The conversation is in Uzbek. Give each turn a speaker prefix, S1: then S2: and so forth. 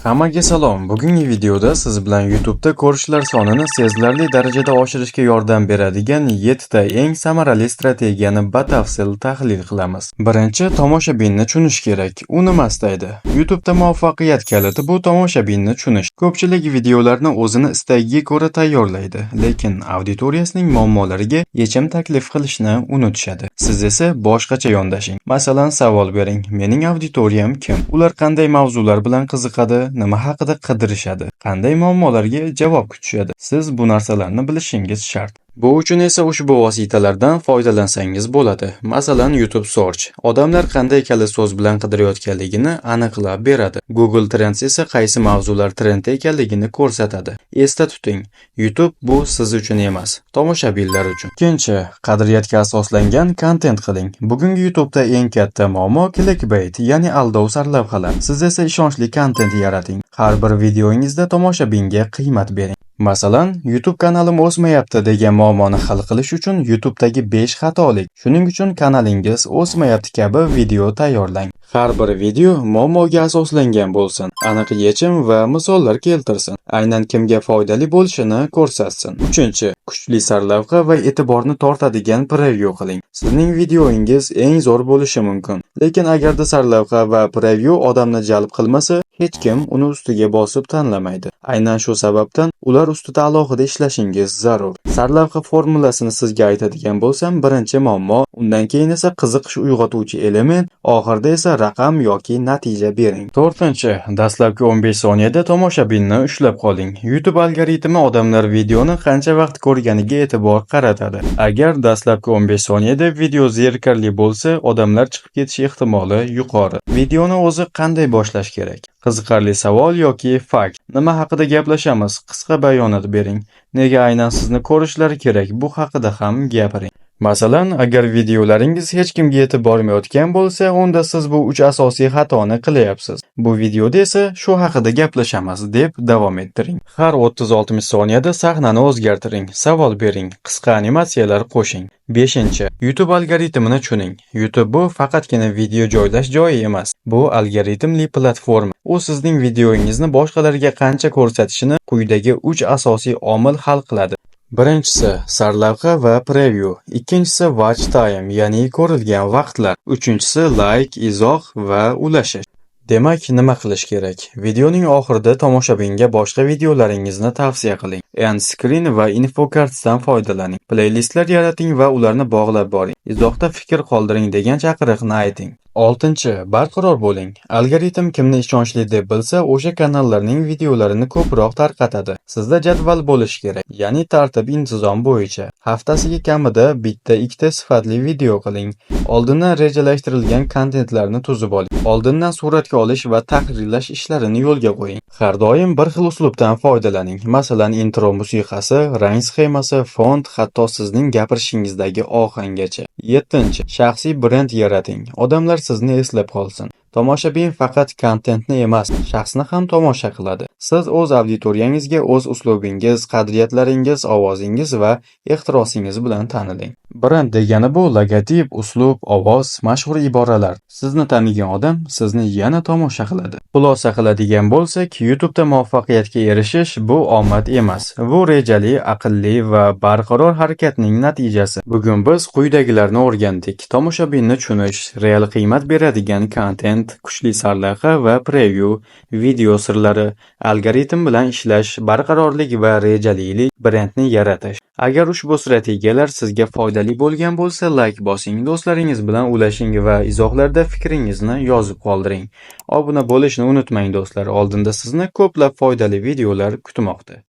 S1: Hammaga salom. Bugungi videoda siz bilan YouTube'da ko'rishlar sonini sezilarli darajada oshirishga yordam beradigan 7 ta eng samarali strategiyani batafsil tahlil qilamiz. Birinchi, tomoshabinni tushunish kerak. U nima istaydi? YouTube'da muvaffaqiyat kaliti bu tomoshabinni tushunish. Ko'pchilik videolarni o'zini istagiga ko'ra tayyorlaydi, lekin auditoriyasining muammolariga yechim taklif qilishni unutishadi. Siz esa boshqacha yondashing. Masalan, savol bering: Mening auditoriyam kim? Ular qanday mavzular bilan qiziqadi? Nima haqida qidirishadi? Qanday muammolarga javob kutishadi? Siz bu narsalarni bilishingiz shart. Bu uchun esa ushbu vositalardan foydalansangiz bo'ladi. Masalan, YouTube Search odamlar qanday kalit so'z bilan qidirayotganligini aniqlab beradi. Google Trends esa qaysi mavzular trendda ekanligini ko'rsatadi. Esda tuting, YouTube bu siz uchun emas, tomoshabinlar uchun. Ikkinchi, qadriyatga asoslangan kontent qiling. Bugungi YouTube'da eng katta muammo clickbait, ya'ni aldov sarlavhalar. Siz esa ishonchli kontent yarating. Har bir videoyingizda tomoshabinga qiymat bering. Masalan, "YouTube kanalim o'smayapti" degan muammoni hal qilish uchun YouTube'dagi 5 xatolik. Shuning uchun kanalingiz o'smayapti kabi video tayyorlang. Har bir video muammoga asoslangan bo'lsin, aniq yechim va misollar keltirsin. Aynan kimga foydali bo'lishini ko'rsatsin. Uchinchi, kuchli sarlavha va e'tiborni tortadigan preview qiling. Sizning videoyingiz eng zo'r bo'lishi mumkin, lekin agarda sarlavha va preview odamni jalb qilmasa, hech kim uni ustiga bosib tanlamaydi. Aynan shu sababdan ular ustida alohida ishlashingiz zarur. Sarlavha formulasini sizga aytadigan bo'lsam, birinchi muammo, undan keyin esa qiziqish uyg'otuvchi element, oxirida esa raqam yoki natija bering. To'rtinchi, dastlabki 15 soniyada tomoshabinni ushlab qoling. YouTube algoritmi odamlar videoni qancha vaqt ko'rganiga e'tibor qaratadi. Agar dastlabki 15 soniyada video zerikarli bo'lsa, odamlar chiqib ketish ehtimoli yuqori. Videoni o'zi qanday boshlash kerak? Qiziqarli savol yoki fakt. Nima haqida gaplashamiz? Qisqa bayonot bering. Nega aynan sizni ko'rishlari kerak? Bu haqida ham gapiring. Masalan, agar videolaringiz hech kimga yetib bormayotgan bo'lsa, unda siz bu uch asosiy xatoni qilyapsiz. Bu videoda esa shu haqida gaplashamiz deb davom ettiring. Har 30-60 soniyada sahnani o'zgartiring, savol bering, qisqa animatsiyalar qo'shing. 5. YouTube algoritmini tushuning. YouTube bu faqatgina video joylash joyi emas. Bu algoritmli platforma. U sizning videoyingizni boshqalarga qancha ko'rsatishini quyidagi uch asosiy omil hal qiladi. Birinchisi sarlavha va preview, ikkinchisi watch time, ya'ni ko'rilgan vaqtlar, uchinchisi like, izoh va ulashish. Demak, nima qilish kerak? Videoning oxirida tomoshabinga boshqa videolaringizni tavsiya qiling. End screen va infocardsdan foydalaning. Playlistlar yarating va ularni bog'lab boring. Izohda fikr qoldiring degan chaqiriqni ayting. 6. Barqaror bo'ling. Algoritm kimni ishonchli deb bilsa, o'sha kanallarning videolarini ko'proq tarqatadi. Sizda jadval bo'lishi kerak, ya'ni tartib-intizom bo'yicha. Haftasiga kamida bitta-ikkita sifatli video qiling. Oldindan rejalashtirilgan kontentlarni tuzib oling. Oldindan suratga olish va tahrirlash ishlarini yo'lga qo'ying. Har doim bir xil uslubdan foydalaning. Masalan, intro musiqasi, rang sxemasi, font, hatto sizning gapirishingizdagi ohanggacha. 7. Shaxsiy brend yarating. Odamlar sizni eslab qolsin. Tomoshabin faqat kontentni emas, shaxsni ham tomosha qiladi. Siz o'z auditoriyangizga o'z uslubingiz, qadriyatlaringiz, ovozingiz va ehtirosingiz bilan taniling. Brend degani bu logotip, uslub, ovoz, mashhur iboralar. Sizni tanigan odam sizni yana tomosha qiladi. Xulosa qiladigan bo'lsak, YouTube'da muvaffaqiyatga erishish bu omad emas. Bu rejali, aqlli va barqaror harakatning natijasi. Bugun biz quyidagilarni o'rgandik: Tomoshabinni tushunish, real qiymat beradigan kontent, kuchli sarlavha va preview, video sirlari, algoritm bilan ishlash, barqarorlik va rejalilik, brendni yaratish. Agar ushbu strategiyalar sizga foydali bo'lgan bo'lsa, layk bosing, do'stlaringiz bilan ulashing va izohlarda fikringizni yozib qoldiring. Obuna bo'lishni unutmang, do'stlar, oldinda sizni ko'plab foydali videolar kutmoqda.